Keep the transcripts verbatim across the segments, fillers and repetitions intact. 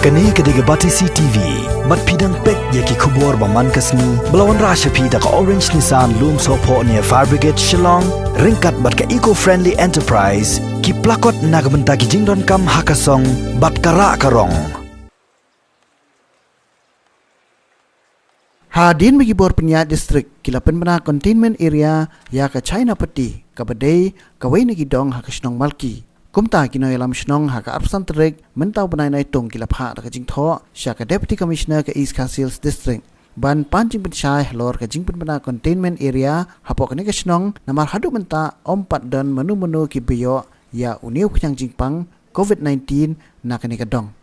Kane ka dei ka Batesi T V. Bad phi dang peit ïa ki khubor ba man ka sngi ba la wanrah sha phi da ka Orange Nissan Lumsohphoh near Fire Brigade Shillong, ryngkat bad ka Eco Friendly Enterprise, ki plakot na ka bynta ki jingdonkam ha ka song bad ka rah ka rong. Hadien ba ki bor pynïaid district ki la pynbna containment area ïa ka China Patti, kaba dei kawei na ki dong ha ka shnong Malki. Kumta ki nongïalam shnong ha ka arphew san tarik mynta u bnai Naitung ki la phah da ka jingthoh sha ka Deputy Commissioner ka East Khasi Hills District ban pan jingpynshai halor ka jingpynbna containment area hapoh kane ka shnong, namar haduh mynta ym pat don mano mano kiba ïoh ïa une u khñiang jingpang COVID nineteen na kane ka dong.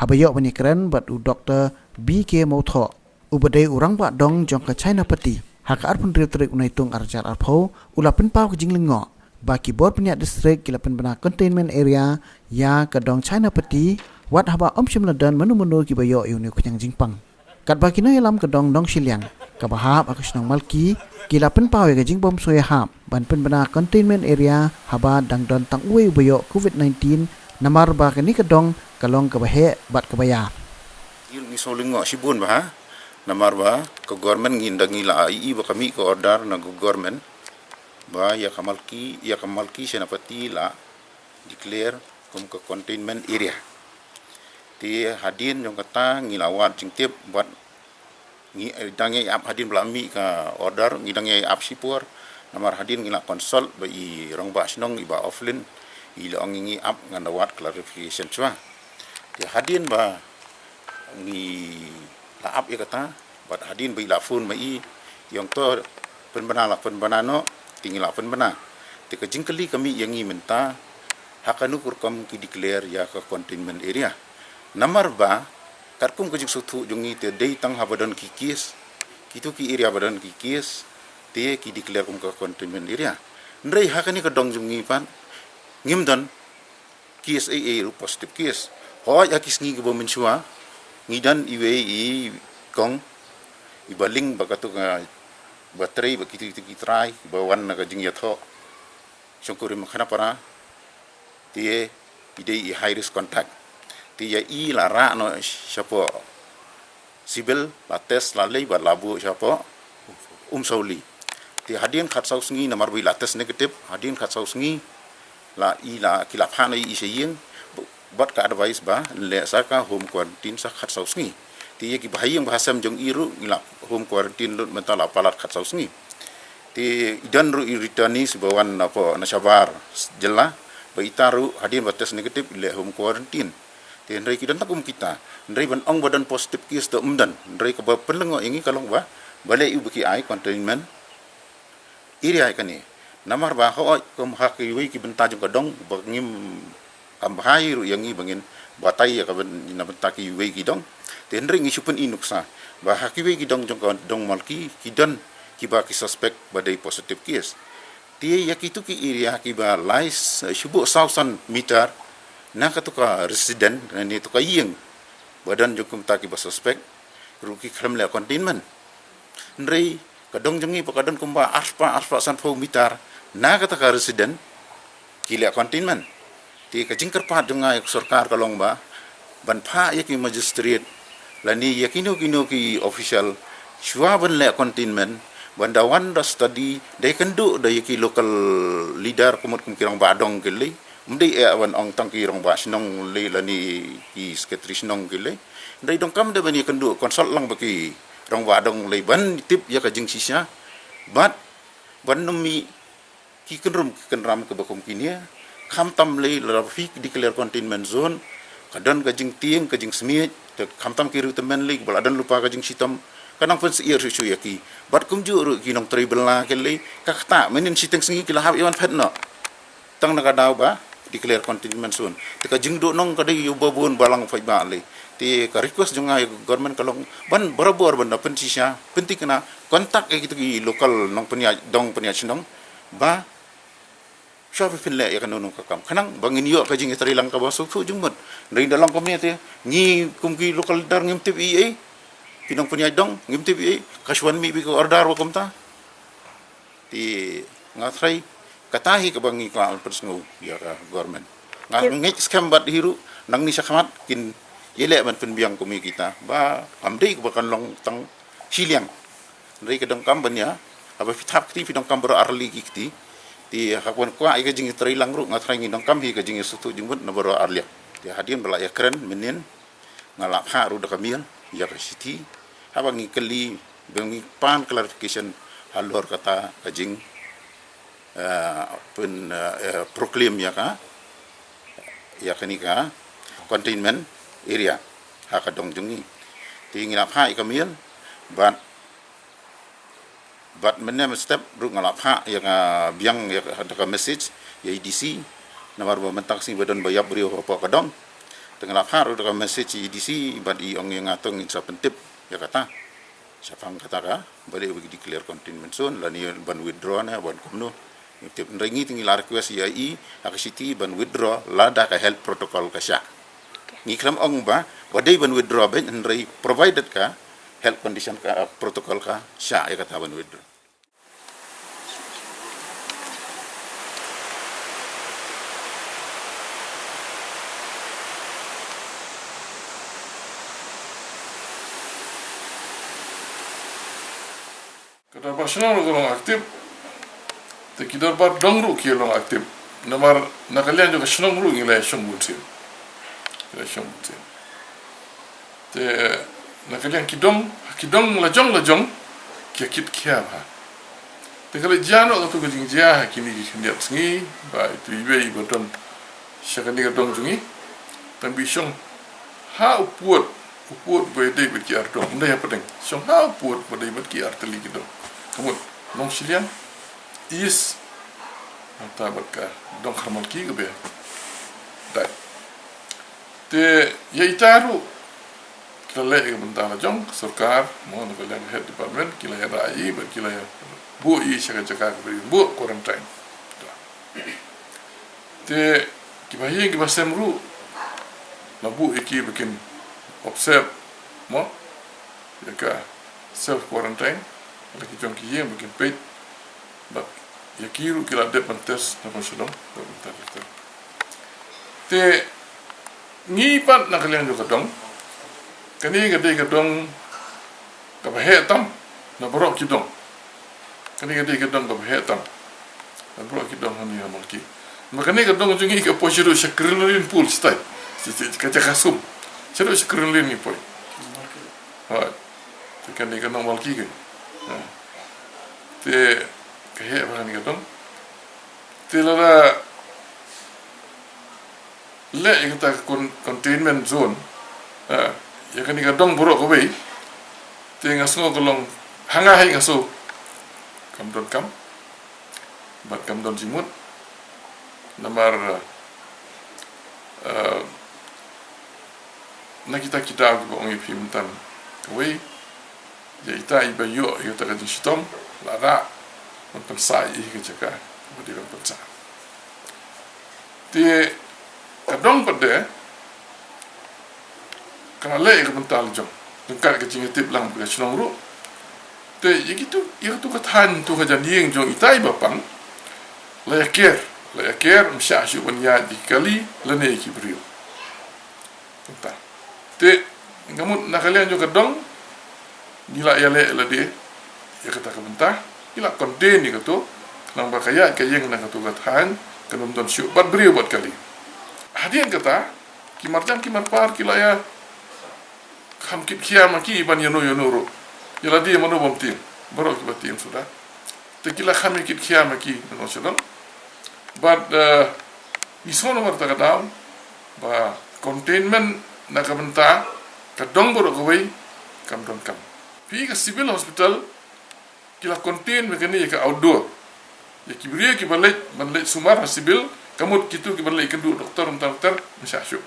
Haba ïoh ban ïakren bad u Doktor B K Mawthoh, uba dei u rangbah dong jong ka China Patti, ha ka arphew hynriew tarik u Naitung arhajar arphew, u la pynpaw ka jinglyngngoh ba ki bor pynïaid district ki la pynbna containment area ïa ka dong China Patti, wat haba ym shym la don mano mano kiba ïoh ïa une u khñiang jingpang. Katba ki nongïalam ka dong Nongshiliang, kaba hap ha ka shnong Malki, ki la pynpaw ïa ka jingbymsngewhap ban pynbna containment area haba dang don tang uwei uba ïoh COVID nineteen, namar ba kane ka dong ka long kaba heh bad kaba ïar. Ngi sngewlyngngoh shibun bha, namar ba ka government ngi da ngi la ïohi ba ka mih ka order na ka government ba ïa ka Malki, ïa ka Malki China Patti la declare kum ka containment area. Te hadien jong kata ngi la wad jingtip bad ngi, eh, dang ïa ap hadien ba la mih ka order, ngi dang ïa ap shipor, namar hadien ngi la consult bad i rangbah shnong i Bah Oflin, i la ong ngi ap ngan da wad clarification shuwa. Te hadien ba ngi la ap ïa kata, bad hadien ba i la phone ma i, i ong to pynbna la pynbna noh, te ngi la pynbna. Te ka jingkylli ka mih ïa ngi mynta, ha kano ka rukom ki declare ïa ka containment area. Namar ba katkum ka jingsngewthuh jong ngi te dei tang haba don ki case, kito ki area ba don ki case, te ki declare kum ka containment area. Hynrei ha kane ka dong jong ngi pat ngim don case ei ei ruh positive case. Hooid ha ki sngi kiba mynshuwa ngi don iwei i kong iba ling bad kato kaba trei bad kito kito ki trai kiba wan na ka jingïathoh shongkurim Khanapara. Te i dei i high risk contact. Te ïa i la rah noh shapoh civil, la test la lei bad la buh shapoh Umsawli. Te hadien khatsaw sngi, namar ba i la test negative, hadien khatsaw sngi la i la, ki la phah noh ïa i sha ïing bad ka advice ba leh sa ka home quarantine sa khatsaw sngi. Te ïa kiba ha ïing ba ha sem jong i ruh ngi la home quarantine lut mynta la palat khatsaw sngi. Te i don ruh i returnees ba wan na pdeng na shabar jylla, ba ita ruh hadien ba test negative i leh home quarantine. Te hynrei ki don tang kum kita, hynrei ban ong ba don positive case te ym don. Hynrei kaba pynlyngngoh ïa ngi ka long ba balei u ba ki ai containment area ïa kane. Namar ba hooid kum ha kiwei ki bynta jong ka dong ba ngim, kam bha ruh ïa ngi ba ngin batai ïa ka byn-, na bynta kiwei ki dong. Te hynrei ngi shu pyni nuksa ba ha kiwei ki dong jong ka dong Malki ki don kiba ki suspect ba dei positive case. Te ïa kito ki area kiba lai s-, shu buh saw san meter na kato ka resident, na ne to ka ïing ba don jong kumta kiba suspect ruh ki khlem leh containment. Hynrei ka dong jong ngi pat ka don kumba arspah, arspah sanphew meter na kata ka resident ki leh containment. Te ka jingkyrpad jong nga ïa ka sorkar ka long ba ban phah ïa ki magistrate lane ïa kino kino ki official shuwa ban leh containment, ban da wan da study, da ïakynduh da ïa ki local leader, ka mut kum ki rangbah dong ki lei. Ym dei eh ban ong tang ki rangbah shnong lei lane ki secretary shnong ki lei. Hynrei donkam da ban ïakynduh, consult lang bad ki rangbah dong lei ban tip ïa ka jingshisha bad ban ym mih ki kynrum ki kynram kaba kum kine. Khamtam lei lada phi declare containment zone ka don ka jingtieng ka jingsmiej, te khamtam ki riewtymmen lei ba la don lypa ka jingshitom, ka nang pynsyier shuh shuh ïa ki. Bad kumjuh ruh ki nongtrei bylla ki lei, ka ktah mynnin shiteng sngi ki la hap ïa ban phet noh tang na ka daw ba declare containment zone. Te ka jingduh nong ka dei ïa uba bun balang paidbah lei. Te ka request jong nga ïa ka government ka long ban barabor ban da pynshisha, pynthikna, contact ïa kito ki local nongpynïaid dong pynïaid shnong ba shuwa ba phin leh ïa kano kano ka kam, khnang ba ngin ïoh ka jingïatreilang kaba suk suk jingmut. Hynrei da long kumne te ngi kum ki local leader ngim tip ei ei, ki nongpynïaid dong ngim tip ei ei, ka shu wan mih beit ka order ba kumta. Te nga tharai kata hi kaba ngi kwah pynsngew ïa ka government. Nga ngeit skhem bad hi ruh nangne shakhmat kin Ïaleh ban pynbiang kum ïa kita ba kam dei ba kan long tang shiliang. Hynrei ka donkam ban ïa, haba phi thap kti phi donkam baroh arliang ki kti. Te haba kwah ïa ka jingïatreilang ruh nga tharai ngi donkam hi ka jingïasngewthuh jingmut na baroh arliang. Te hadien ba la ïakren mynnin, nga la phah ruh da ka mail ïa ka shithi, haba ngi kylli, ba ngi pan clarification halor kata ka jing, eh, pyn, eh, eh, proclaim ïa ka, ïa kane ka containment area ha ka dong jong ngi. Te ngi la phah ïa ka mail, bad, bad mynne mynstep ruh nga la phah ïa ka, biang ïa ka, da ka message ïa i D C, namar ba mynta ka sngi ba don ba ïap briew hapoh ka dong. Te nga la phah ruh da ka message ïa i D C, bad i ong ïa nga to ngin sa pyntip ïa kata. Shaphang kata ka, balei ba ki declare containment zone, lane ban withdraw ne ban kumno. Ngim tip, hynrei ngi te ngi la request ïa i ha ka shithi ban withdraw lada ka health protocol ka shah. Ngi khlem ong ba, ba dei ban withdraw beit, hynrei provided ka health condition ka, protocol ka shah, ïa kata ban withdraw. Ka dorbar shnong ruh ka long active. Te ki dorbar dong ruh ki long active. Namar na ka liang jong ka shnong ruh ngi la ïashong bun sien. Ngi la ïashong bun sien. Te na ka liang ki dong, ki dong la jong la jong, ki kit khia bha. Te ka la jia noh katu ka jingjia ha kine ki khyndiat sngi, ba itu iwei iba don sha kane ka dong jong ngi. Tang ba i shong ha u pud, u pud ba dei bad ki ar dong, ym dei ha pdeng. Shong ha u pud ba dei bad ki ar tylli ki dong. Ka mut Nongshiliang East, nangta bad ka dong Kharmalki kaba dei. Te ïa ita ruh ki la leh ïa ka bynta la jong, ka sorkar, mo, na ka liang ka health department, ki la ïa rah ïa i, bad ki la ïa buh ïa i sha ka jaka kaba ïa buh quarantine. Te kiba ha ïing kiba sem ruh la buh ïa ki ba kin observe, mo, ïa ka self quarantine, la ki jong ki ïing ba kin peit, bad ïa ki ruh ki la dep ban test na ka shnong, bad ban test. Te ngi pat na ka liang jong ka dong, kane ka dei ka dong kaba heh tam na baroh ki dong. Kane ka dei ka dong kaba heh tam na baroh ki dong hangne ha Malki. Namar kane ka dong jong ngi ka poi shaduh sha Krilin Pool, shatai, sha, sha, ka jaka sum. Shaduh sha Krilin ngi poi. Hooid. Te kane ka Nongmalki ka. Ha. Te ka heh bha kane ka dong. Te lada leh ïa kata ka con-, containment zone, eh, ïa kane ka dong baroh kawei, te nga sngew ka long, ha nga hi nga sngew kam don kam, bad kam don jingmut. Namar, eh, na kita ki daw kiba ong ïa phi mynta kawei, ïa ita iba ïoh ïa kata ka jingshitom, la rah ban pynsah ïa ka jaka ba dei ban pynsah. Te ka dong pat de ka la leh ïa ka bynta la jong, ryngkat ka jingïatip lang bad ka shnong ruh. Te ïa kitu, ïa katu ka thaiñ, tu ka jan ïing jong ita iba pang, la ïa ker, la ïa ker, ym shah shuh ban ïaid ïa ki kali lane ïa ki briew. Te nga mut na ka liang jong ka dong, ngi la ïaleh lade ïa kata ka bynta, ngi la contain ïa kato, nangba ka ïaid ka ïeng na kato ka thaiñ kan ym don shuh bad briew bad kali. Hadien kata, ki marjan ki marpar ki la ïa kham kit khia ma ki ban ïano ïano ruh. Ïa lade mano bym tieng, baroh kiba tieng suda. Te ki la kham ïa kit khia ma ki na nongshong dong. Bad, eh, ngi sngew namar kata ka daw ba containment na ka bynta ka dong baroh kawei kam don kam. Phi ka civil hospital ki la contain ma kane ïa ka outdoor. Ïa ki briew kiba leit, ban leit sumar ha civil, ka mut kitu kiba leit kynduh doktor mynta doktor, ym shah shuh.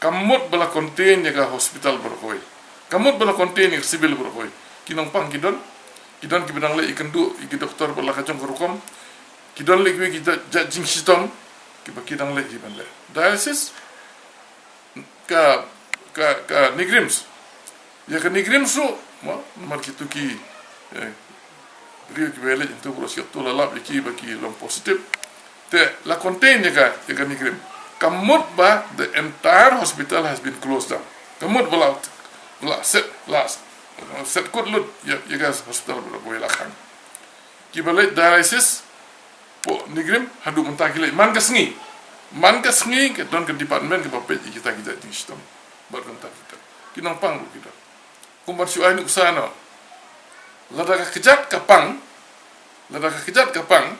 Ka mut ba la contain ïa ka hospital baroh kawei. Ka mut ba la contain ïa ka civil baroh kawei. Ki nongpang ki don, ki don kiba dang leit ïa kynduh ïa ki doktor ba la ka jong ka rukom. Ki don leit kiwei ki jait, jait jingshitom kiba ki dang leit hi ban leh. Dialysis, ka, ka, ka NEIGRIHMS. Ïa ka NEIGRIHMS ruh, mo, namar kitu ki, eh, briew kiba leit hangtu baroh shi katta la lap ïa ki ba ki long positive. Te la contain ïa ka, ïa ka NEIGRIHMS. Ka mut ba the entire hospital has been closed down. Ka mut ba la, ba la set, la set kut lut ïa, ïa ka hospital ba la kawei la khang. Kiba leit dialysis, pok NEIGRIHMS, haduh mynta ki leit man ka sngi. Man ka sngi ka don ka department kaba peit ïa kita ki jait jingshitom. Bad kumta kita ki nongpang ruh ki don. Kumba shu ai nuksa noh. Lada ka kjat ka pang, lada ka kjat ka pang,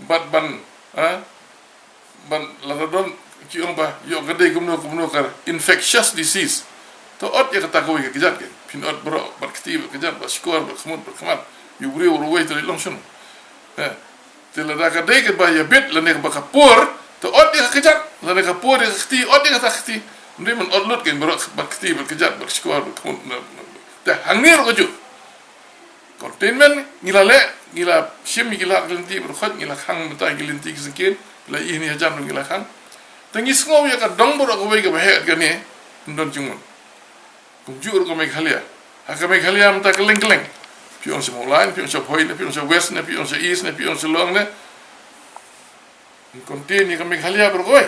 bad ban, ha, ban lada don ki ong ba ïoh ka dei kumno kumno ka infectious disease. To ot ïa kata kawei ka kjat ka. Phin ot baroh, bad kti, bad kjat, bad shkor, bad khmut, bad khmat. Ïa u briew ruh wei te long shano. Eh, te lada ka dei kaba ïabit lane kaba ka pur, te ot ïa ka kjat, lane ka pur ïa ka kti, ot ïa kata ka kti. Ym dei ban ot lut kein baroh bad kti, bad kjat, bad shkor, bad khmut. Te hangne ruh kajuh. Containment ngi la leh, ngi la shim ïa ki lad ki lynti baroh khoit, ngi la khang mynta ïa ki lynti ki syngkien, la ïa hi hajan ruh ngi la khang. Te ngi sngew ïa ka dong baroh kawei kaba heh kane, ym don jingmut. Kumjuh ruh ka Meghalaya. Ha ka Meghalaya mynta kylleng kylleng. Phi ong sha Mawlai ne, phi ong sha Bhoi ne, phi ong sha West ne, phi ong sha East ne, phi ong sha Shillong ne. Ngi contain ïa ka Meghalaya baroh kawei.